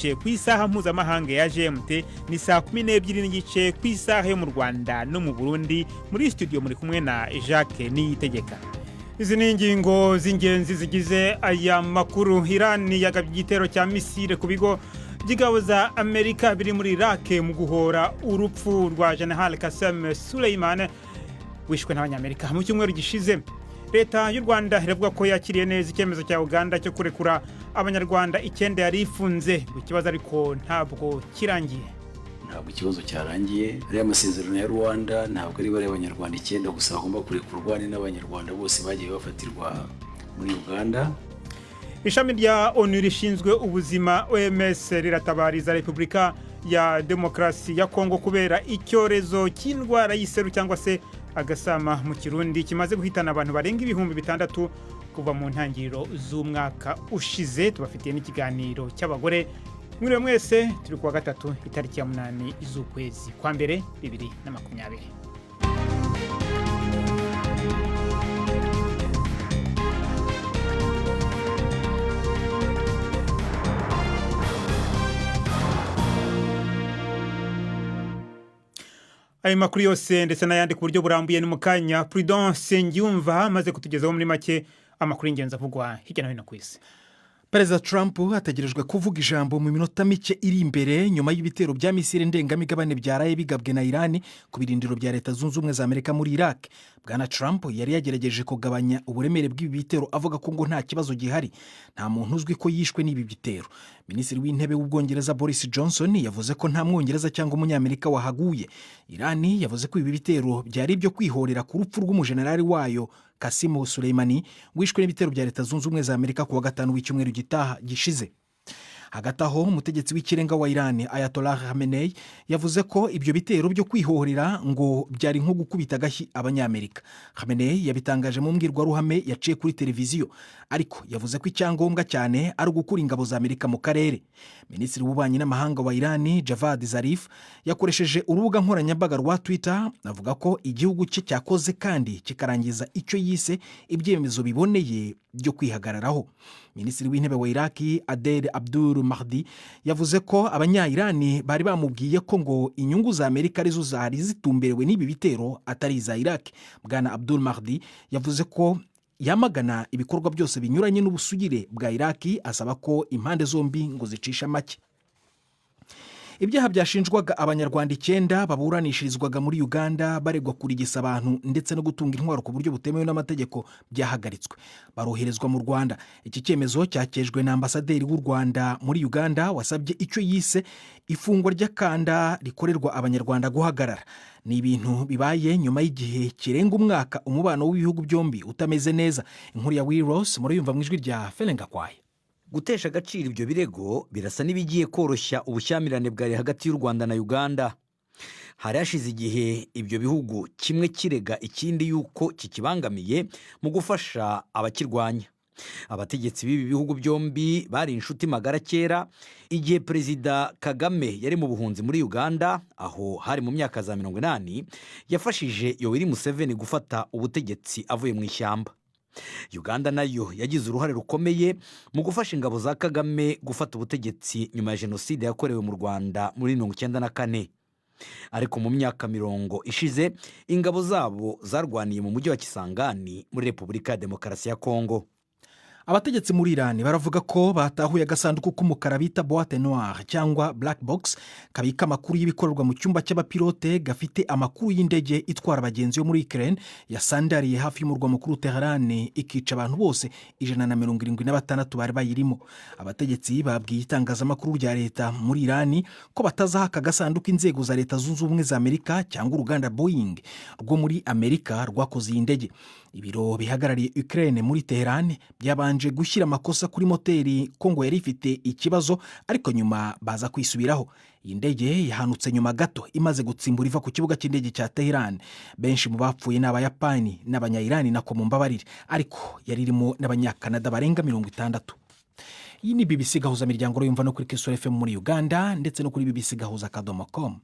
N'igice ku isaha mpuzamahanga ya GMT, ni saa 12 n'igice ku isaha yo mu Rwanda no mu Burundi. Muri studio muri kumwe na Jacques Niyitegeka. Izi ni ingingo z'ingenzi zigize aya makuru. Irani yagabye igitero cya misile ku bigo by'ingabo za Amerika biri muri Iraq mu guhora urupfu rwa General Qasem Soleimani wishwe n'Abanyamerika mu cyumweru gishize. Leta y'u Rwanda iravuga ko yakiriye neza icyemezo cya Uganda cyo kurekura Abanyarwanda icyenda yari ifunze. Ngo ikibazo ariko ntabwo kirangiye. Ntabwo ikibazo cyarangiye. Ariya masezerano ya Rwanda ntabwo ari bariya Abanyarwanda icyenda gusa bagomba kurekurwa, ni n'Abanyarwanda bose bagiye bafatirwa muri Uganda. Ishami rya ONU rishinzwe ubuzima, OMS, riratabariza Repubulika ya Demokarasi ya Kongo kubera icyorezo cy'indwara y'iseru, cyangwa se agasama mu Kirundi, kimaze guhitana abantu barenga 6000 kuva mu ntangiriro z'umwaka ushize. Tubafitiye n'ikiganiro cy'abagore. Mwiriwe mwese, turi kuwa gatatu, itariki ya 8 z'ukwezi kwa mbere 2020. Ayo makuru yose ndetse n'ayandi ku buryo burambuye ni mu kanya. Prudence Ngiyumva amaze kutugezaho muri make amakuru y'ingenzi avugwa hirya no hino ku isi. Perezida Trump ategerejwe kuvuga ijambo mu minota mike iri imbere, nyuma y'ibitero bya misile ndengamigabane byaraye bigabwe na Irani ku birindiro bya Leta Zunze Ubumwe za Amerika muri Iraq. Bwana Trump yari yagerageje kugabanya uburemere bw'ibi bitero, avuga ko ngo nta kibazo gihari, nta muntu uzwi ko yishwe n'ibi bitero. Minisitiri w'Intebe w'Ubwongereza Boris Johnson yavuze ko nta Mwongereza cyangwa Umunyamerika wahaguye. Irani yavuze ko ibi bitero byari ibyo kwihorera ku rupfu rw'umujenerali wayo Qasem Soleimani, wishwe n'ibitero bya Leta Zunze Ubumwe za Amerika ku wa gatanu w'icyumweru gitaha gishize. Hagati aho, umutegetsi w'ikirenga wa Irani Ayatollah Khamenei yavuze ko ibyo bitero byo kwihorera ngo byari nko gukubita agashyi Abanyamerika. Khamenei yabitangaje mu mbwirwaruhame yaciye kuri televiziyo, ariko yavuze ko icyangombwa cyane ari ugukura ingabo za Amerika mu karere. Minisitiri w'Ububanyi n'Amahanga wa Irani Javad Zarif yakoresheje urubuga nkoranyambaga rwa Twitter, avuga ko igihugu cye cyakoze kandi kikarangiza icyo yise ibyemezo biboneye byo kwihagararaho. Minisitiri w'Intebe wa Iraki Adel Abdul Mahdi yavuze ko Abanyayirani bari bamubwiye ko ngo inyungu za Amerika arizo zari zitumberewe n'ibi bitero, atari iza Iraki. Bwana Abdul Mahdi yavuze ko yamagana ibikorwa byose binyuranye n'ubusugire bwa Iraki, asaba ko impande zombi ngo zicisha make. Ibyaha byashinjwaga Abanyarwanda icyenda baburanishirizwaga muri Uganda baregwa kurigisa abantu ndetse no gutunga intwaro ku buryo butemewe n'amategeko byahagaritswe, baroherezwa mu Rwanda. Iki cyemezo cyakejwe na ambasaderi w'u Rwanda muri Uganda, wasabye icyo yise ifungwa ry'akanda rikorerwa Abanyarwanda guhagarara. Ni ibintu bibaye nyuma y'igihe kirenga umwaka umubano w'ibihugu byombi utameze neza. Inkuru ya Wiros murayumva mu ijwi rya Ferenga Kwaye. Gutesha agaciro ibyo birego birasa n'ibigiye koroshya ubushyamirane bwari hagati y'u Rwanda na Uganda. Hari hashize igihe ibyo bihugu kimwe kirega ikindi yuko kikibangamiye mu gufasha abakirwanya. Abategetsi b'ibi bihugu byombi bari inshuti magara kera, igihe Perezida Kagame yari mu buhunzi muri Uganda, aho hari mu myaka za 80, yafashije Yoweri Museveni gufata ubutegetsi avuye mu ishyamba. Uganda nayo yagize uruhare rukomeye mu gufasha ingabo za Kagame gufata ubutegetsi nyuma ya jenoside yakorewe mu Rwanda muri 94. Ariko mu myaka 40 ishize ingabo zabo zarwaniye mu mujyi wa Kisangani muri Repubulika ya Demokarasi ya Kongo. Abategetsi muri Irani baravuga ko batahuye agasanduku k'umukara bita boîte noire cyangwa black box, kabika amakuru y'ibikorerwa mu cyumba cy'abapilote, gafite amakuru y'indege itwara abagenzi yo muri Ukraine yasandariye hafi y'umurwa mukuru Teheran, ikica abantu bose 176 bari bayirimo. Abategetsi babwiye itangazamakuru rya leta muri Irani ko batazaha aka gasanduku inzego za Leta Zunze Ubumwe za Amerika cyangwa uruganda Boeing rwo muri Amerika rwakoze iyi ndege. Ibiro bihagarariye Ukraine muri Teheran byabanje gushyira amakosa kuri moteri, ko ngo yari ifite ikibazo, ariko nyuma baza kwisubiraho. Iyi ndege yahanutse nyuma gato imaze gutsimbura iva ku kibuga cy'indege cya Teheran. Benshi mu bapfuye ni Abayapani n'Abanyayirani, nako mumbabarire, ariko yari irimo n'Abanyakanada barenga 60. Iyi ni BBC Gahuza Miryango, yumva no kuri Kisoro FM muri Uganda ndetse no kuri bbcgahuza.com.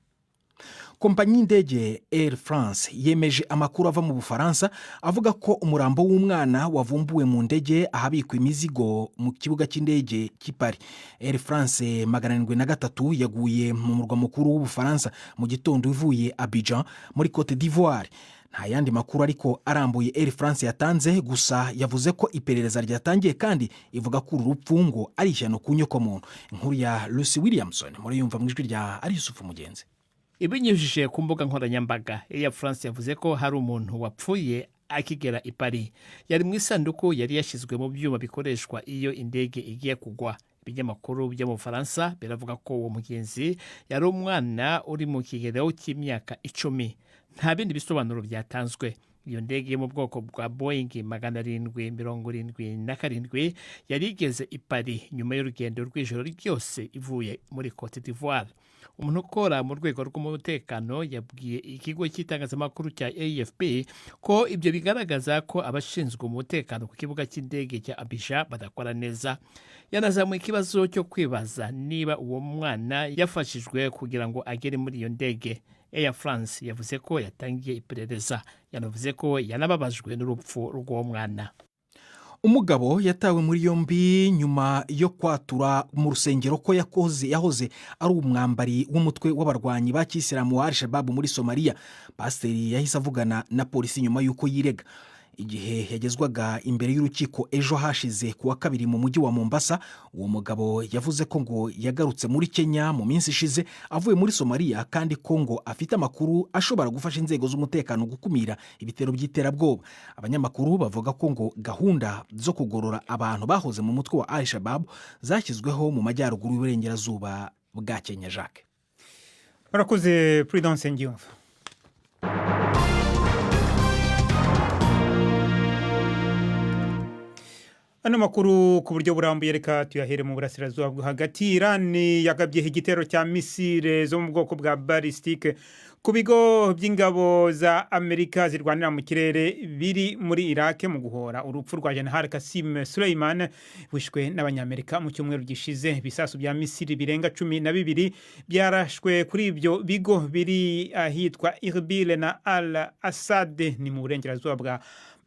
Kompanyi y'indege Air France yemeje amakuru ava mu Bufaransa avuga ko umurambo w'umwana wavumbuwe mu ndege ahabikwa imizigo mu kibuga cy'indege cy'i Paris. Air France 703 yaguye mu murwa mukuru w'Ubufaransa mu gitondo ivuye Abidjan muri Cote d'Ivoire. Nta yandi makuru ariko arambuye Air France yatanze, gusa yavuze ko iperereza ryatangiye, kandi ivuga ko uru rupfu ngo ari ishyano ku nyokomuntu. Inkuru ya Lucy Williamson muriyumva mu ijwi rya Arisufu Mugenzi. Ibinyujije ku mbuga nkoranyambaga, Air France yavuze ko hari umuntu wapfuye akigera i Paris. Yari mu isanduku yari yashyizwe mu byuma bikoreshwa iyo indege igiye kugwa. Ibinyamakuru byo mu Bufaransa biravuga ko uwo mugenzi yari umwana uri mu kigero cy'imyaka 10. Nta bindi bisobanuro byatanzwe. Iyo ndege yo mu bwoko bwa Boeing 777 yari igeze i Paris nyuma y'urugendo rw'ijoro ryose ivuye muri Cote d'Ivoire. Umuntu ukora mu rwego rw'umutekano yabwiye ikigo cy'itangazamakuru cya AFP ko ibyo bigaragaza ko abashinzwe umutekano ku kibuga cy'indege cya Abidjan badakora neza. Yanazamuye ikibazo cyo kwibaza niba uwo mwana yafashijwe kugira ngo agere muri iyo ndege. Air France yavuze ko yatangiye iperereza. Yanavuze ko yanababajwe n'urupfu rw'uwo mwana. Umugabo yatawe muri yombi nyuma yo kwatura mu rusengero ko yakoze yahoze ari umwambari w'umutwe w'abarwanyi ba kisilamu wa Al-Shabaab muri Somaliya. Pasiteri yahise avugana na polisi nyuma y'uko yirega. Igihe yagezwaga imbere y'urukiko ejo hashize ku wa kabiri mu mujyi wa Mombasa, uwo mugabo yavuze ko ngo yagarutse muri Kenya mu minsi ishize avuye muri Somaliya, kandi ko ngo afite amakuru ashobora gufasha inzego z'umutekano gukumira ibitero by'iterabwoba. Abanyamakuru bavuga ko ngo gahunda zo kugorora abantu bahoze mu mutwe wa Al Shabab zashyizweho mu majyaruguru y'uburengerazuba bwa Kenya. Jacques. Barakoze, Prudence Ngiyumva. Ano makuru ku buryo burambuye reka tuyahere mu burasirazuba bwo hagati. Irani yagabye igitero cya misile zo mu bwoko bwa balistique ku bigo by'ingabo za Amerika zirwanira mu kirere biri muri Iraq mu guhora urupfu rwa General Qasim Soleiman wishwe n'Abanyamerika mu cyumweru gishize. Ibisasu bya misile birenga 12 byarashwe kuri ibyo bigo biri ahitwa Irbil na Al Asad, ni mu burengerazuba bwa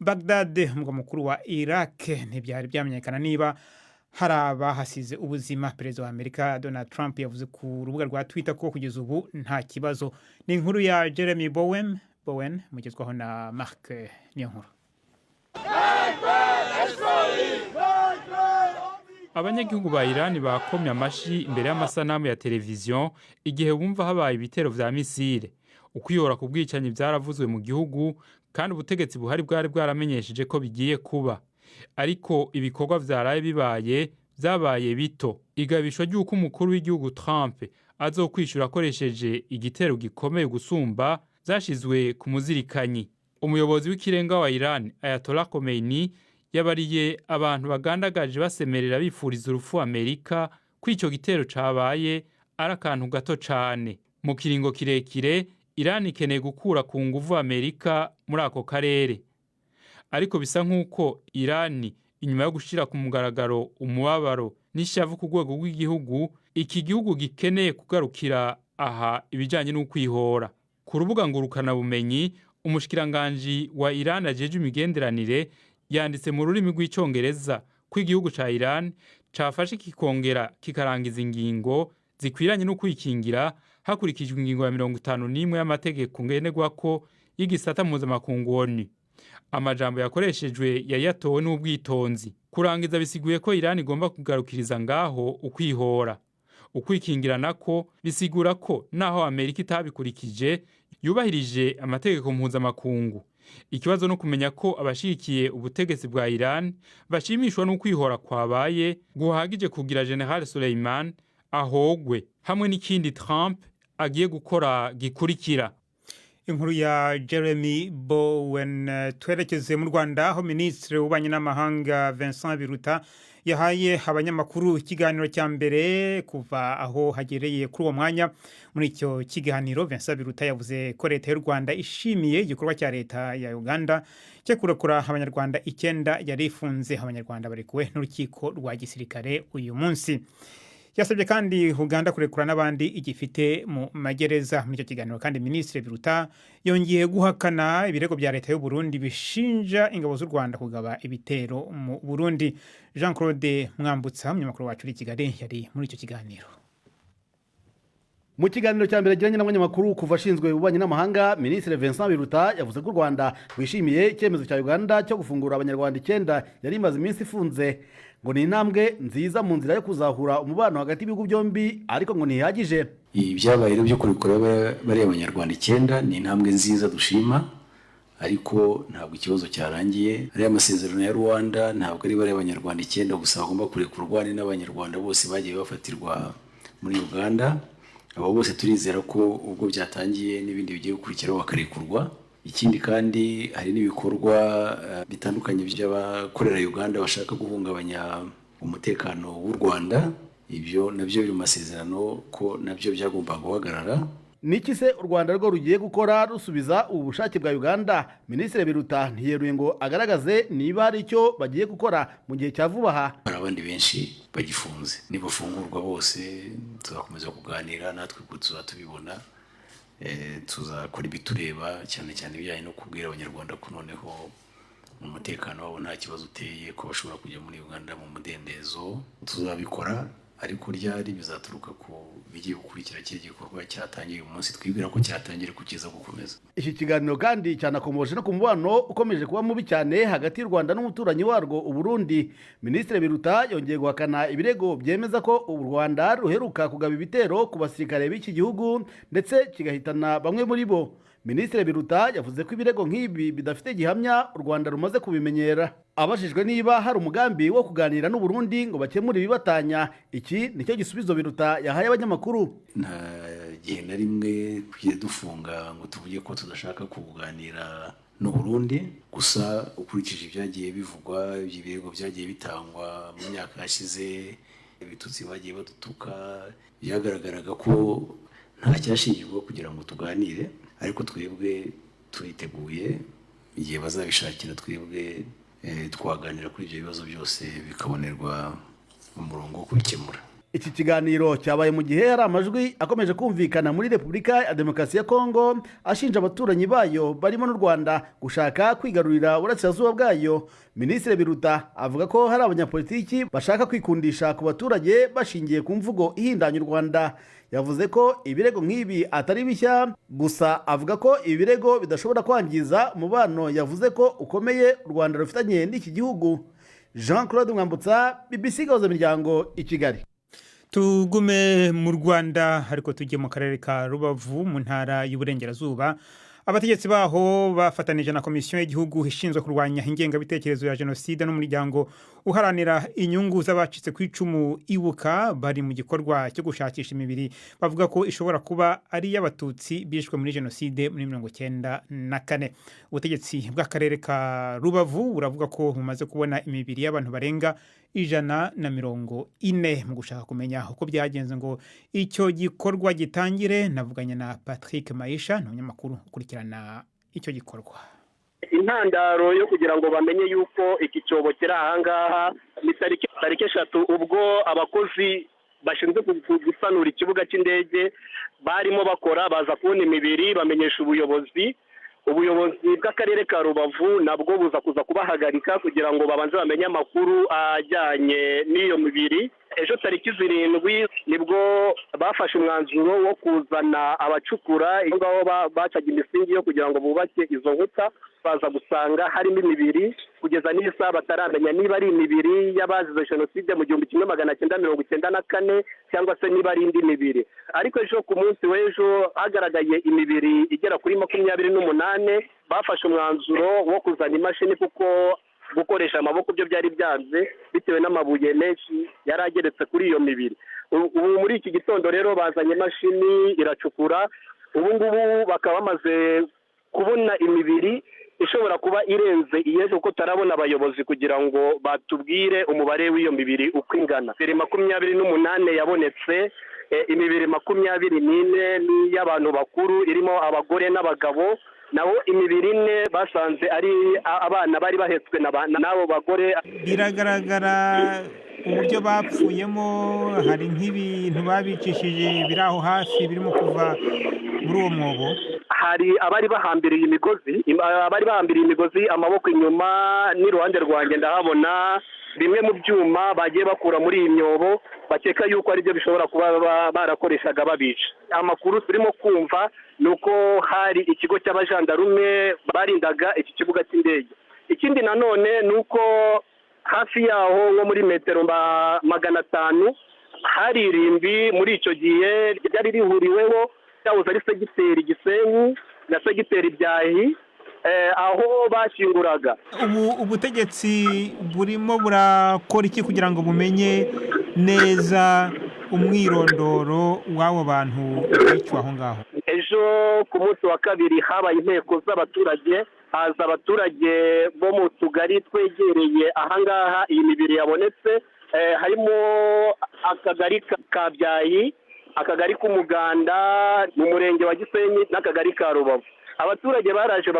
Baghdad, umurwa mukuru wa Iraq. Ntibyari byamenyekana niba hari abahasize ubuzima. Perezida wa Amerika Donald Trump yavuze ku rubuga rwa Twitter ko kugeza ubu nta kibazo. Ni inkuru ya Jeremy Bowen mugezwaho na Mark Niyonkuru. Abanyagihugu ba Irani bakomye amashi imbere y'amasanamu ya televiziyo igihe bumva habaye ibitero vya misile. Ukwihora ku bwicanyi vyaravuzwe mu gihugu, kandi ubutegetsi buhari bwari bwaramenyesheje ko bigiye kuba, ariko ibikorwa vyaraye bibaye vyabaye bito. Igabisho ry'uko umukuru w'igihugu Trump azokwishura akoresheje igitero gikomeye gusumba vyashizwe ku muzirikanyi. Umuyobozi w'ikirenga wa Iran, Ayatollah Khomeini, yabariye abantu bagandagaje basemerera bifuriza urupfu Amerika ko ico gitero cabaye ari akantu gato cane. Mu kiringo kirekire, Iran ikeneye gukura ku nguvu Amerika muri ako karere, ariko bisa nk'uko Iran, inyuma yo gushira ku mugaragaro umubabaro n'ishavu ku rwego rw'igihugu, iki gihugu gikeneye kugarukira aha ibijanye n'ukwihora. Ku rubuga ngurukanabumenyi, umushikiranganji wa Iran ajejwe imigenderanire yanditse mu rurimi rw'Icongereza ko igihugu ca Iran cafashe kikongera kikarangiza ingingo zikwiranye no kwikingira hakurikijwe ingingo ya 51 y'amategeko ngenderwako y'igisata mpuzamakungu ONU. Amajambo yakoreshejwe yari yatowe n'ubwitonzi. Kurangiza bisiguye ko Iran igomba kugarukiriza ngaho ukwihora. Ukwikingira nako bisigura ko naho Amerika itabikurikije, yubahirije amategeko mpuzamakungu. Ikibazo no kumenya ko abashigikiye ubutegetsi bwa Iran bashimishwa n'ukwihora kwabaye guhagije kugira General Soleiman ahogwe, hamwe n'ikindi Trump agiye gukora gikurikira. Inkuru ya Jeremy Bowen. Twerekeze mu Rwanda, aho Minisitiri w'Ububanyi n'Amahanga Vincent Biruta yahaye abanyamakuru ikiganiro cya mbere kuva aho hagereye kuri uwo mwanya. Muri icyo kiganiro, Vincent Biruta yavuze ko Leta y'u Rwanda ishimiye igikorwa cya Leta ya Uganda cyo kurekura Abanyarwanda 9 yari ifunze. Abanyarwanda barekuwe n'urukiko rwa gisirikare uyu munsi. Yasabye kandi Uganda kurekura n'abandi igifite mu magereza. Muri icyo kiganiro kandi, Minisitiri Biruta yongeye guhakana ibirego bya leta y'u Burundi bishinja ingabo z'u Rwanda kugaba ibitero mu Burundi. Jean Claude Mwambutsa, umunyamakuru wacu uri i Kigali, yari muri icyo kiganiro. Mu kiganiro cya mbere agiranye n'abanyamakuru kuva ashinzwe ububanyi n'amahanga, Minisitiri Vincent Biruta yavuze ko u Rwanda rwishimiye icyemezo cya Uganda cyo gufungura Abanyarwanda 9 yari imaze iminsi ifunze. Ngo ni intambwe nziza mu nzira yo kuzahura umubano hagati y'ibihugu byombi, ariko ngo ntihagije. Ibyabaye rero byo kurekura bariya Abanyarwanda 9 ni intambwe nziza dushima, ariko ntabwo ikibazo cyarangiye. Ariya masezerano ya Rwanda ntabwo ari bariya Abanyarwanda 9 gusa bagomba kurekurwa, ni n'Abanyarwanda bose bagiye bafatirwa muri Uganda. Abo bose turizera ko ubwo byatangiye n'ibindi bigiye gukurikiraho bakarekurwa. Ikindi kandi, hari n'ibikorwa bitandukanye by'abakorera Uganda bashaka guhungabanya umutekano w'u Rwanda. Ibyo nabyo biri mu masezerano ko nabyo byagomba guhagarara. Niki se u Rwanda rwo rugiye gukora rusubiza ubu bushake bwa Uganda? Minisitiri Biruta ntiyeruye ngo agaragaze niba hari icyo bagiye gukora mu gihe cya vuba aha. Hari abandi benshi bagifunze. Nibafungurwa bose tuzakomeza kuganira natwe, ubwo tuzaba tubibona. Tuzakora ibitureba, cyane cyane ibijyanye no kubwira Abanyarwanda ko noneho umutekano wabo nta kibazo uteye, ko bashobora kujya muri Uganda mu mudendezo. Tuzabikora, ariko ryari bizaturuka ku bigiye gukurikira kiriya gikorwa cyatangiye uyu munsi, twibwira ko cyatangira kukiza gukomeza. Iki kiganiro kandi cyanakomoje no ku mubano ukomeje kuba mubi cyane hagati y'u Rwanda n'umuturanyi warwo Uburundi. Minisitiri Biruta yongeye guhakana ibirego byemeza ko u Rwanda ruheruka kugaba ibitero ku basirikare b'iki gihugu, ndetse kigahitana bamwe muri bo. Minisitiri Biruta yavuze ko ibirego nk'ibi bidafite gihamya, u Rwanda rumaze kubimenyera. Abajijwe niba hari umugambi wo kuganira n'u Burundi ngo bakemure ibibatanya, iki nicyo gisubizo Biruta yahaye abanyamakuru. Nta gihe na rimwe tugiye dufunga ngo tuvuge ko tudashaka kuganira n'u Burundi. Gusa ukurikije ibyagiye bivugwa, ibirego byagiye bitangwa mu myaka yashize, ibitutsi bagiye badutuka, byagaragaraga ko nta cyashingirwa kugira ngo tuganire. Ariko twebwe turiteguye igihe bazabishakira. Twebwe twaganira kuri ibyo bibazo byose, bikabonerwa umurongo wo kubikemura. Iki kiganiro cyabaye mu gihe hari amajwi akomeje kumvikana muri Repubulika ya Demokarasi ya Kongo ashinja abaturanyi bayo barimo n'u Rwanda gushaka kwigarurira uburasirazuba bwayo. Minisitiri Biruta avuga ko hari abanyapolitiki bashaka kwikundisha ku baturage bashingiye ku mvugo ihindanya u Rwanda. Yavuze ko ibirego nk'ibi atari bishya, gusa avuga ko ibi birego bidashobora kwangiza umubano yavuze ko ukomeye u Rwanda rufitanye n'iki gihugu. Jean Claude Mwambutsa, BBC Gahuza Miryango, i Kigali. Tugume mu Rwanda, ariko tujye mu karere ka Rubavu mu Ntara y'Uburengerazuba. Abategetsi baho bafatanije na Komisiyo y'Igihugu ishinzwe kurwanya ingengabitekerezo ya Jenoside n'umuryango uharanira inyungu z'abacitse ku icumu Ibuka bari mu gikorwa cyo gushakisha imibiri bavuga ko ishobora kuba ari iy'Abatutsi bishwe muri Jenoside muri 94. Ubutegetsi bw'akarere ka Rubavu buravuga ko bumaze kubona imibiri y'abantu barenga 140. Mu gushaka kumenya uko byagenze ngo icyo gikorwa gitangire, navuganye na Patrick Mayisha, ni umunyamakuru ukurikirana icyo gikorwa. Intandaro yo kugira ngo bamenye yuko iki cyobo kiri ahangaha ni tariki 3, ubwo abakozi bashinzwe gusanura ikibuga cy'indege barimo bakora, baza kubona imibiri, bamenyesha ubuyobozi. Ubuyobozi bw'akarere ka Rubavu nabwo buza kuza kubahagarika kugira ngo babanze bamenye amakuru ajyanye n'iyo mibiri. Ejo tariki 7 nibwo bafashe umwanzuro wo kuzana abacukura aho ngaho bacaga imisingi yo kugira ngo bubake izo nkuta, baza gusanga harimo imibiri. Kugeza n'iyi saha bataramenya niba ari imibiri y'abazize Jenoside mu 1994 cyangwa se niba ari indi mibiri. Ariko ejo, ku munsi w'ejo, hagaragaye imibiri igera kuri 28. Bafashe umwanzuro wo kuzana imashini kuko gukoresha amaboko byo byari byanze bitewe n'amabuye menshi yari ageretse kuri iyo mibiri. Ubu muri iki gitondo rero bazanye imashini iracukura. Ubu ngubu bakaba bamaze kubona imibiri ishobora kuba irenze iyejo, kuko tutarabona abayobozi kugira ngo batubwire umubare w'iyo mibiri uko ingana. Imibiri 28 yabonetse, imibiri 24 ni iy'abantu bakuru, irimo abagore n'abagabo, naho imibiri 4 basanze ari abana bari bahetswe n'abo bagore. Biragaragara. Uburyo bapfuyemo, hari nk'ibintu babicishije biri aho hafi birimo kuva muri uwo mwobo? Hari abari bahambiriye imigozi, abari bahambiriye imigozi amaboko inyuma. N'iruhande rwanjye ndahabona bimwe mu byuma bagiye bakura muri iyi myobo, bakeka yuko aribyo bishobora kuba barakoreshaga babica. Amakuru turimo kumva ni uko hari ikigo cy'abajandarume barindaga iki kibuga cy'indege. Ikindi nanone ni uko hafi yaho, nko muri metero 500, hari irimbi muri icyo gihe ryari rihuriweho, cyahoze ari segiteri Gisenyi na segiteri Byahi, aho bashyinguraga. Ubu ubutegetsi burimo burakora iki kugira ngo bumenye neza umwirondoro w'abo bantu biciwe aho ngaho? Ejo ku munsi wa kabiri habaye inteko z'abaturage, haza abaturage bo mu tugari twegereye ahangaha iyi mibiri yabonetse, harimo akagari ka Byayi, akagari k'Umuganda mu murenge wa Gisenyi n'akagari ka Rubavu. Abaturage baraje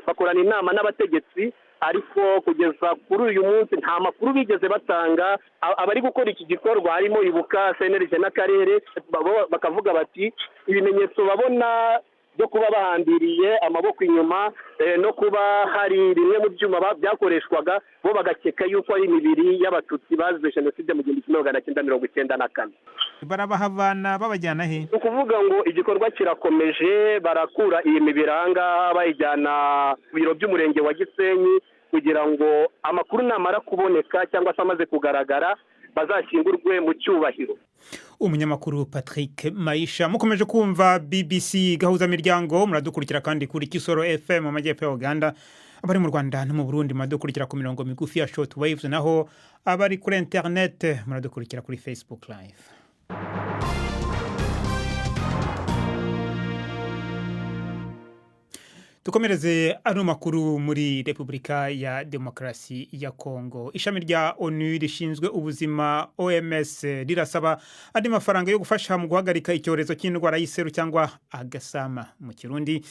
bakorana inama n'abategetsi, ariko kugeza kuri uyu munsi nta makuru bigeze batanga. Abari gukora iki gikorwa harimo Ibuka, CNLG n'akarere, bakavuga bati ibimenyetso babona byo kuba bahambiriye amaboko inyuma, no kuba hari bimwe mu byuma byakoreshwaga, bo bagakeka yuko ari imibiri y'Abatutsi bazize jenoside mu 1994. Barabahavana babajyana he? Ni ukuvuga ngo igikorwa kirakomeje, barakura iyi mibiri ahangaha bayijyana ku biro by'umurenge wa Gisenyi, kugira ngo amakuru namara kuboneka cyangwa se amaze kugaragara bazashyingurwe mu cyubahiro. Umunyamakuru Patrick Mayisha. Mukomeje kumva BBC Gahuzamiryango. Muradukurikira kandi kuri Kisoro FM mu majyepfo ya Uganda. Abari mu Rwanda no mu Burundi muradukurikira ku mirongo migufi ya short waves, naho abari kuri internet muradukurikira kuri Facebook Live. Dukomereze ano makuru muri Repubulika ya Demokarasi ya Kongo. Ishami rya ONU rishinzwe ubuzima, OMS, rirasaba andi mafaranga yo gufasha mu guhagarika icyorezo cy'indwara y'iseru cyangwa agasama mu Kirundi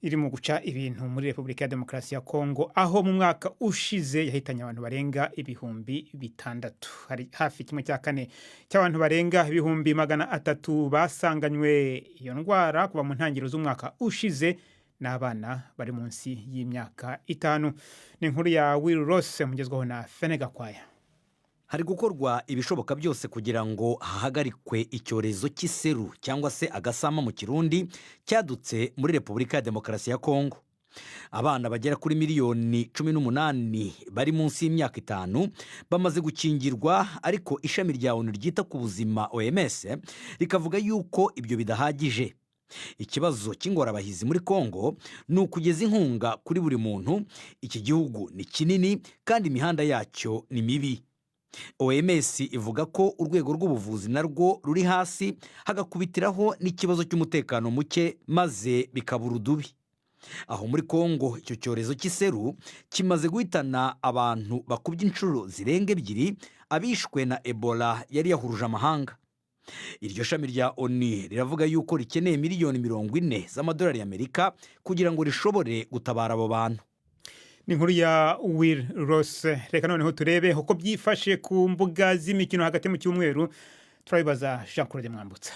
iri mu guca ibintu muri Repubulika ya Demokarasi ya Kongo, aho mu mwaka ushize yahitanye abantu barenga 6000. Hari hafi 1/4 cy'abantu barenga 300,000 basanganywe iyo ndwara kuva mu ntangiriro z'umwaka ushize n'abana bari munsi y'imyaka 5. Ni inkuru ya Will Ross mugezwaho na Fene Gakwaya. Hari gukorwa ibishoboka byose kugira ngo hahagarikwe icyorezo cy'iseru cyangwa se agasama mu Kirundi cyadutse muri Repubulika ya Demokarasi ya Kongo. Abana bagera kuri miliyoni 18 bari munsi y'imyaka 5 bamaze gukingirwa, ariko ishami rya ONU ryita ku buzima, OMS, rikavuga yuko ibyo bidahagije. Ikibazo cy'ingorabahizi muri Kongo ni ukugeza inkunga kuri buri muntu. Iki gihugu ni kinini kandi imihanda yacyo ni mibi. OMS ivuga ko urwego rw'ubuvuzi narwo ruri hasi, hagakubitiraho n'ikibazo cy'umutekano muke, maze bikabura udubi. Aho muri Kongo icyo cyorezo cy'iseru kimaze guhitana abantu bakubye inshuro zirenga ebyiri abishwe na Ebola yari yahuruje amahanga. Iryo shami rya ONU riravuga yuko rikeneye miliyoni 40 z'amadolari y'Amerika kugira ngo rishobore gutabara abo bantu. Ni inkuru ya Will Ross. Reka noneho turebe uko byifashe ku mbuga z'imikino hagati mu cyumweru. Turabibaza Jean Claude Mwambutsa.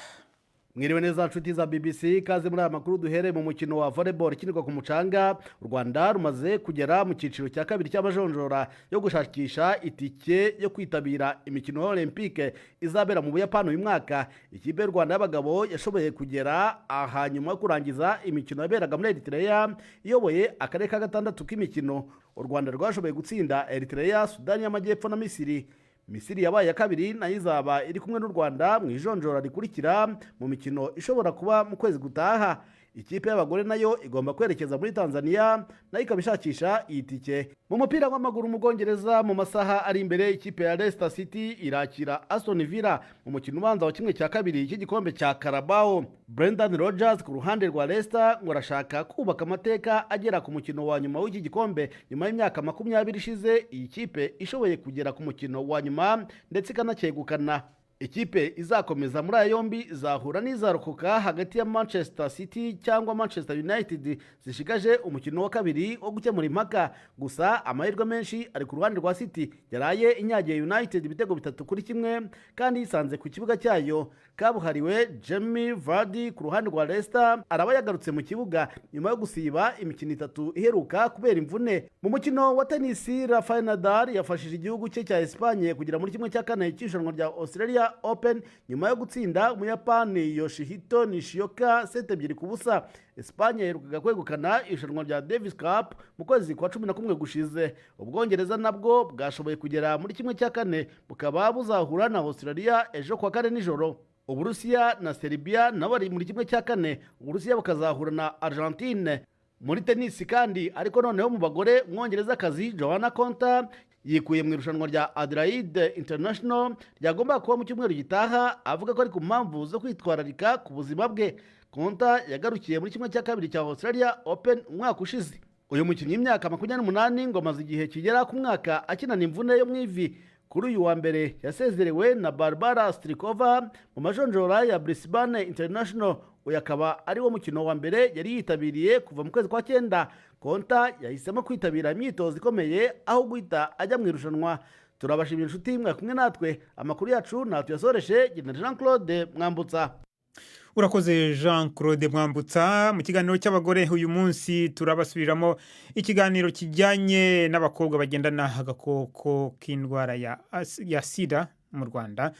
Mwiriwe neza nshuti za BBC, ikaze muri aya makuru. Duhereye mu mukino wa volleyball ikinirwa ku mucanga. U Rwanda rumaze kugera mu cyiciro cya kabiri cy'amajonjora yo gushakisha itike yo kwitabira imikino ya Olympique izabera mu Buyapani uyu mwaka. Ikipe y'u Rwanda y'abagabo yashoboye kugera aha nyuma yo kurangiza imikino yaberaga muri Eritrea iyoboye akarere ka gatandatu k'imikino. U Rwanda rwashoboye gutsinda Eritrea, Sudani y'Amajyepfo na Misiri. Misiri yabaye iya kabiri, nayo izaba iri kumwe n'u Rwanda mu ijonjora rikurikira mu mikino ishobora kuba mu kwezi gutaha. Ikipe y'abagore nayo igomba kwerekeza muri Tanzania, nayo ikaba ishakisha iyi tike. Mu mupira w'amaguru mu Bwongereza, mu masaha ari imbere ikipe ya Leicester City irakira Aston Villa mu mukino ubanza wa 1/2 cy'igikombe cya Carabao. Brendan Rodgers ku ruhande rwa Leicester ngo arashaka kubaka amateka agera ku mukino wa nyuma w'iki gikombe, nyuma y'imyaka 20 ishize iyi kipe ishoboye kugera ku mukino wa nyuma ndetse ikanacyegukana. Ikipe izakomeza muri aya yombi izahura n'izarokoka hagati ya Manchester City cyangwa Manchester United zishigaje umukino wa kabiri wo gukemura impaka. Gusa amahirwe menshi ari ku ruhande rwa City yaraye inyagiye United ibitego 3-1 kandi yisanze ku kibuga cyayo. Kabuhariwe Jamie Vardy ku ruhande rwa Leicester araba yagarutse mu kibuga nyuma yo gusiba imikino 3 iheruka kubera imvune. Mu mukino wa tenisi, Rafael Nadal yafashije igihugu cye cya Espagne kugera muri 1/4 cy'irushanwa rya Australia Open nyuma yo gutsinda Umuyapani Yoshihito Nishioka seti 2-0. Espagne yaherukaga kwegukana irushanwa rya Davis Cup mu kwezi kwa 11 gushize. Ubwongereza nabwo bwashoboye kugera muri 1/4, bukaba buzahura na Australia ejo kuwa kane nijoro. Uburusiya na Serbia nabo bari muri 1/4, Uburusiya bukazahura na Argentine. Muri tenisi kandi ariko noneho mu bagore, Umwongerezakazi Joanna Konta yikuye mu irushanwa rya Adelaide International ryagombaga kuba mu cyumweru gitaha, avuga ko ari ku mpamvu zo kwitwararika ku buzima bwe. Konta yagarukiye muri 1/2 cya Australia Open umwaka ushize. Uyu mukinnyi w'imyaka 28 ngo amaze igihe kigera ku mwaka akinana imvune yo mu ivi. Kuri uyu wa mbere yasezerewe na Barbara Strikova mu majonjora ya Brisbane International. Uyu akaba ari wo mukino wa mbere yari yitabiriye kuva mu kwezi kwa 9. Konta yahisemo kwitabira imyitozo ikomeye aho guhita ajya mu irushanwa. Turabashimira inshuti mwe kumwe natwe. Amakuru yacu ntatuyasoreshe. Genda Jean Claude Mwambutsa. Urakoze Jean Claude Mwambutsa. Mu kiganiro cy'abagore uyu munsi turabasubiriramo ikiganiro kijyanye n'abakobwa bagendana agakoko k'indwara ya sida mu Rwanda,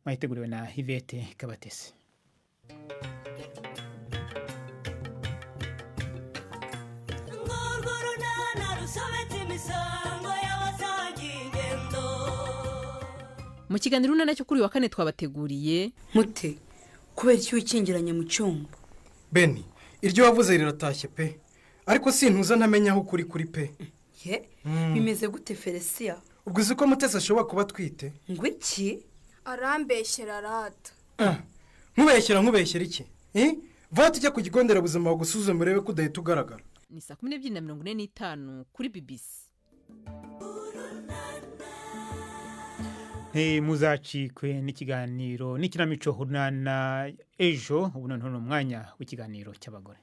mwayiteguriwe na Yvette Kabatesi. Mu kiganiro urunana cyo kuri uyu wa kane twabateguriye mute kubera icyo wikingiranye mu cyumba. Beni, iryo wavuze riratashye pe, ariko sintuza ntamenya aho ukuri kuri pe. Ye, bimeze gute Felisiya? Ubwo uzi ko Mutesi ashobora kuba atwite? Ngo iki? Arambeshyera arata. Nkubeshyera nkubeshyera iki? Vuba tujya ku kigo nderabuzima bagusuzume urebe ko udahita ugaragara. Ni 12:45 kuri BBC. Muzacikwe n'ikiganiro n'ikinamico Urunana ejo. Ubu noneho ni umwanya w'ikiganiro cy'abagore.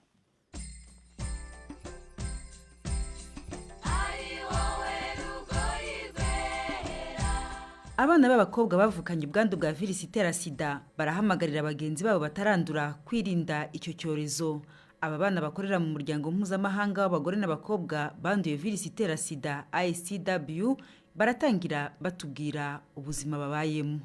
Abana b'abakobwa bavukanye ubwandu bwa virusi itera sida barahamagarira bagenzi babo batarandura kwirinda icyo cyorezo. Aba bana bakorera mu muryango mpuzamahanga w'abagore n'abakobwa banduye virusi itera sida ICW baratangira batubwira ubuzima babayemo.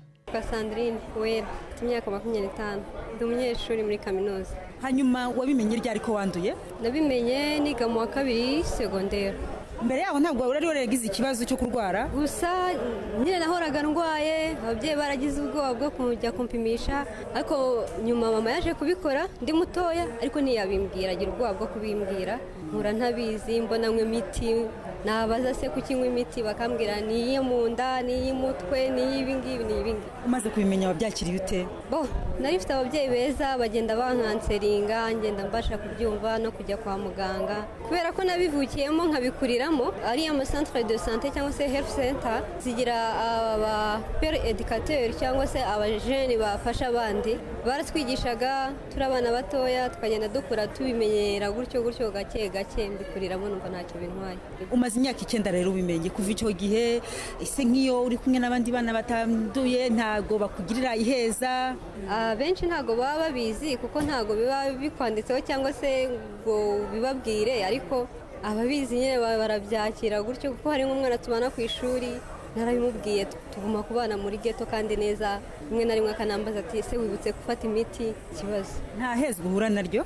Sandrine Wera, mfite imyaka 25, ndi umunyeshuri muri kaminuza. Hanyuma wabimenye ryari ko wanduye? Nabimenye niga mu wa 2 segonderi. Mbere yaho ntabwo wari waragize ikibazo cyo kurwara? Gusa nyine nahoraga ndwaye, ababyeyi baragize ubwoba bwo kujya kumpimisha, ariko nyuma mama yaje kubikora ndi mutoya, ariko ntiyabimbwira, agira ubwoba bwo kubimbwira. Nkura ntabizi, mbona nywa imiti, nabaza se kuki nywa imiti bakambwira ni iyo mu nda, ni iy'umutwe, ni iy'ibingibi, ni iy'ibingibi. Umaze kubimenya wabyakiriye ute? Bo, nari mfite ababyeyi beza bagenda bankanseringa, ngenda mbasha kubyumva no kujya kwa muganga. Kubera ko nabivukiyemo nkabikuriramo, ariya ama centre de santé cyangwa se health center zigira aba pere educateur cyangwa se abajene bafasha abandi. Baratwigishaga turi abana batoya, tukagenda dukura tubimenyera gutyo gutyo gake gake, mbikuriramo numva ntacyo bintwaye. Umaze imyaka 9 rero ubimenye. Kuva icyo gihe ese nk'iyo uri kumwe n'abandi bana batanduye ntago bakugirira iheza? Abenshi ntago baba babizi kuko ntago biba bikwanditseho cyangwa se ngo bibabwire, ariko ababizi nyine barabyakira gutyo, kuko hari nk'umwana tubana ku ishuri narabimubwiye, tuguma kubana muri ghetto kandi neza, rimwe na rimwe akanambaza ati ese wibutse gufata imiti? Ikibazo nta hezwa uhura naryo?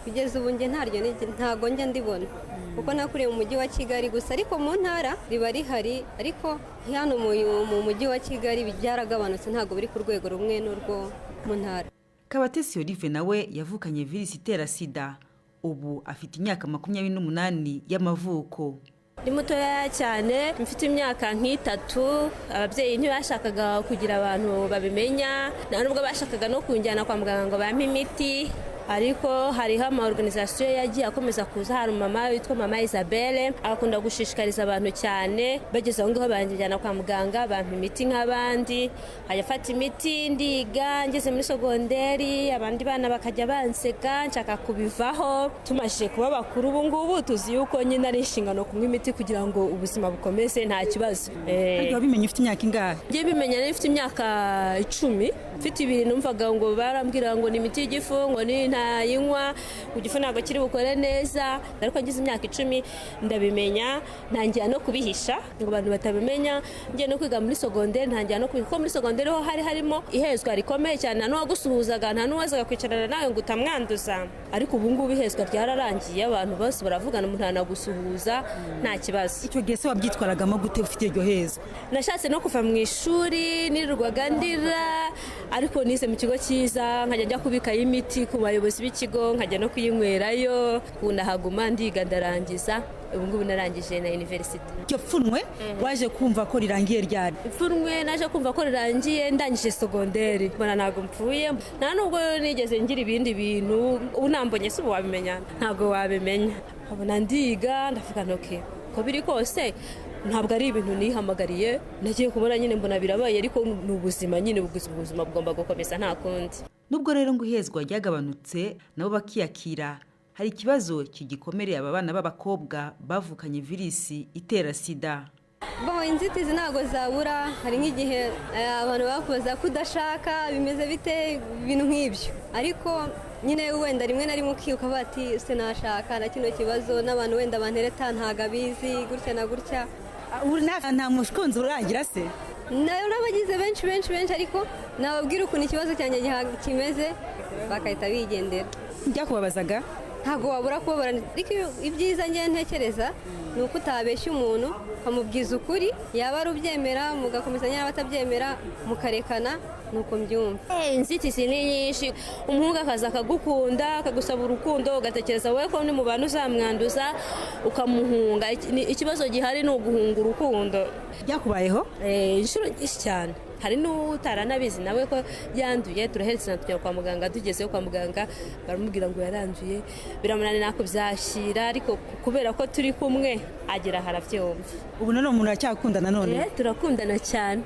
Kugeza ubu njye ntaryo, ntago njya ndibona kuko nakuriye mu mujyi wa Kigali gusa, ariko mu ntara riba rihari, ariko hano mu mujyi wa Kigali byaragabanutse, ntago biri ku rwego rumwe n'urwo mu ntara. Kabatesi Olive nawe yavukanye virusi itera sida, ubu afite imyaka 28 y'amavuko. Ndi mutoya cyane, mfite imyaka nk'itatu. Ababyeyi ntibashakaga kugira abantu babimenya, nta nubwo bashakaga no kunjyana kwa muganga ngo bampe imiti. Ariko hariho ama organisation yagiye akomeza kuza. Hari umumama witwa Mama Isabelle, akunda gushishikariza abantu cyane. Bageze aho ngaho banjyana kwa muganga, bampa imiti nk'abandi, nkajya mfata imiti, ndiga. Ngeze muri sogonderi, abandi bana bakajya banseka, nshaka kubivaho. Tumashije kuba bakuru ubu ngubu, tuzi yuko nyine ari inshingano kunywa imiti kugira ngo ubuzima bukomeze, nta kibazo. Ariko wabimenye ufite imyaka ingahe? Njye bimenya nari mfite imyaka 10. Mfite 2 numvaga ngo barambwira ngo ni imiti y'igifu, ngo ni ntayinywa igifu ntabwo kiri bukore neza. Ariko ngize imyaka 10 ndabimenya, ntangira no kubihisha ngo abantu batabimenya. Ngiye no kwiga muri sogonderi, ntangira no kubihisha, kuko muri sogonderi ho hari harimo ihezwa rikomeye cyane. Nta n'uwagusuhuzaga, nta n'uwazaga kwicarana nawe ngo utamwanduza. Ariko ubu ngubu ihezwa ryararangiye, abantu bose baravugana, umuntu anagusuhuza nta kibazo. Icyo gihe se wabyitwaragamo gute ufite iryo hezwa? Nashatse no kuva mu ishuri, nirirwaga ndira. Ariko nize mu kigo cyiza, nkajya njya kubikayo imiti ku bayobozi b'ikigo, nkajya no kuyinywerayo. Ubu nahaguma, ndiga, ndarangiza. Ubu ngubu narangije na university. Iryo pfunwe waje kumva ko rirangiye ryari? Ipfunwe naje kumva ko rirangiye ndangije sogonderi. Mbona ntabwo mpfuye, nta nubwo nigeze ngira ibindi bintu. Ubu nambonye si ubu wabimenya? Ntabwo wabimenya. Nkabona ndiga, ndavuga nti okay, uko biri kose ntabwo ari ibintu nihamagariye. Nagiye kubona nyine mbona birabaye, ariko ni ubuzima nyine, ubuzima bugomba gukomeza, nta kundi. Nubwo rero ngo ihezwa ryagabanutse nabo bakiyakira, hari ikibazo kigikomereye aba bana b'abakobwa bavukanye virisi itera sida. Bon, inzitizi ntabwo zabura. Hari nk'igihe abantu bakubaza ko udashaka, bimeze bite, ibintu nk'ibyo. Ariko nyine wenda rimwe na rimwe ukibuka bati se nashaka na kino kibazo, n'abantu wenda bantereta ntabwo abizi, gutya na gutya. Ubu nta mukunzi uragira se? Nayo n'abagize benshi benshi benshi, ariko nababwira ukuntu ikibazo cyanjye kimeze bagahita bigendera. Byakubabazaga? Ntabwo wabura kubabara, ariko ibyiza ngewe ntekereza ni uko utabeshya umuntu, ukamubwiza ukuri, yaba ari ubyemera mugakomezanya, yaba atabyemera mukarekana. Ni uko mbyumva. Inzitizi ni nyinshi. Umuhungu akaza akagukunda, akagusaba urukundo, ugatekereza wowe ko ni mu bantu uzamwanduza, ukamuhunga. Ikibazo gihari ni uguhunga urukundo. Byakubayeho? Inshuro nyinshi cyane. Hari n'utaranabizi nawe ko yanduye, turaherezanya tujya kwa muganga. Tugezeyo kwa muganga baramubwira ngo yaranduye, biramunanira kubyakira, ariko kubera ko turi kumwe agera harabyumva. Ubu nanone umuntu aracyakunda nanone? Turakundana cyane,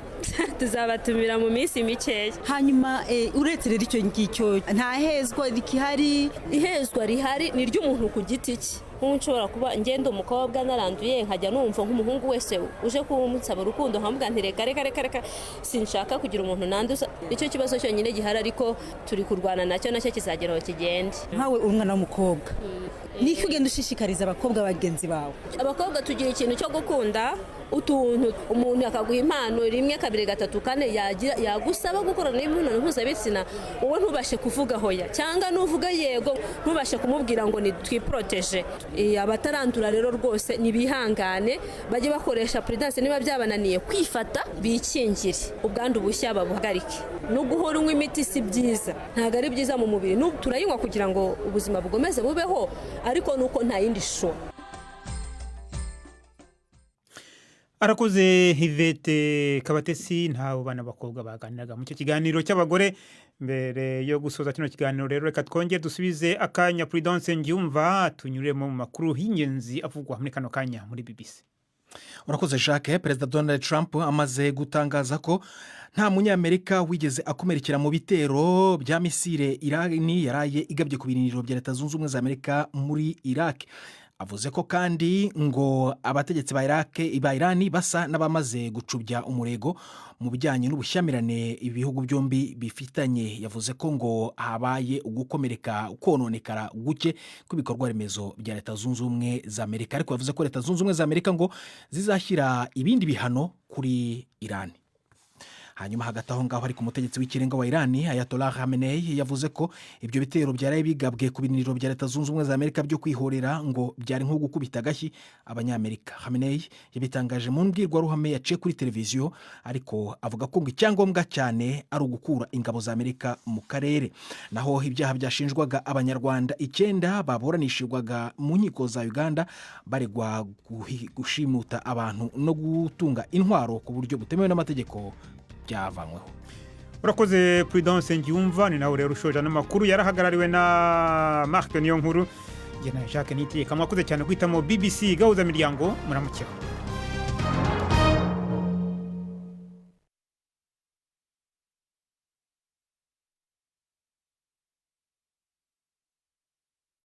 tuzabatumira mu minsi mikeya. Hanyuma uretse rero icyo ngicyo, nta hezwa rikihari? Ihezwa rihari ni iry'umuntu ku giti cye. Nk'ubu nshobora kuba ngenda umukobwa naranduye, nkajya numva nk'umuhungu wese uje kumusaba urukundo nkamubwira nti reka reka reka reka, sinshaka kugira umuntu nanduza. Nicyo kibazo cyonyine gihari, ariko turi kurwana nacyo, nacyo kizagera aho kigende. Nkawe uri umwana w'umukobwa, niki ugenda ushishikariza abakobwa bagenzi bawe? Abakobwa tugira ikintu cyo gukunda utuntu. Umuntu akaguha impano rimwe, kabiri, gatatu, kane, yagira yagusaba gukorana n'imibonano mpuzabitsina, wowe ntubashe kuvuga hoya, cyangwa nuvuga yego ntubashe kumubwira ngo ni twiporoteje. Abatarandura rero rwose nibihangane, bajye bakoresha prudence. Niba byabananiye kwifata, bikingire, ubwandu bushya babuhagarike. No guhora unywa imiti si byiza, ntabwo ari byiza mu mubiri. N'ubu turayinywa kugira ngo ubuzima bukomeze bubeho, ariko nuko nta yindi choix. Arakoze Yvette Kabatesi. Ntabo bana bakobwa baganiraga mu cyo kiganiro cy'abagore. Mbere yo gusoza kino kiganiro rero, reka twongere dusubize akanya Prudence Ngyumva, tunyuremo mu makuru y'ingenzi avugwa muri kano kanya muri BBC. Urakoze, Jacques. Perezida Donald Trump amaze gutangaza ko nta Munyamerika wigeze akomerekera mu bitero bya misile Irani yaraye igabye ku birindiro bya Leta Zunze Ubumwe za Amerika muri Iraq. Avuze ko kandi ngo abategetsi ba Iraq, ba Irani, basa n'abamaze gucubya umurego mu bijyanye n'ubushyamirane ibihugu byombi bifitanye. Yavuze ko ngo habaye ugukomereka, kononekara guke kw'ibikorwa remezo bya Leta Zunze Ubumwe za Amerika, ariko yavuze ko Leta Zunze Ubumwe za Amerika ngo zizashyira ibindi bihano kuri Irani. Hanyuma hagati aho ngaho ariko, umutegetsi w'ikirenga wa Irani, Ayatollah Khamenei, yavuze ko ibyo bitero byaraye bigabwe ku birindiro bya Leta Zunze Ubumwe za Amerika byo kwihorera, ngo byari nko gukubita agashyi Abanyamerika. Khamenei yabitangaje mu mbwirwaruhame yaciye kuri televiziyo, ariko avuga ko ngo icyangombwa cyane ari ugukura ingabo za Amerika mu karere. Naho ibyaha byashinjwaga Abanyarwanda icyenda baburanishirizwaga mu nkiko za Uganda baregwa gushimuta abantu no gutunga intwaro ku buryo butemewe n'amategeko byavanyweho. Urakoze, Prudence Ngiyumva. Ni nawe rero ushoje ano makuru, yarahagarariwe na Marc Niyonkuru. Njye na Jacques Niyitegeka, mwakoze cyane guhitamo BBC Gahuza Miryango. Muramukeho.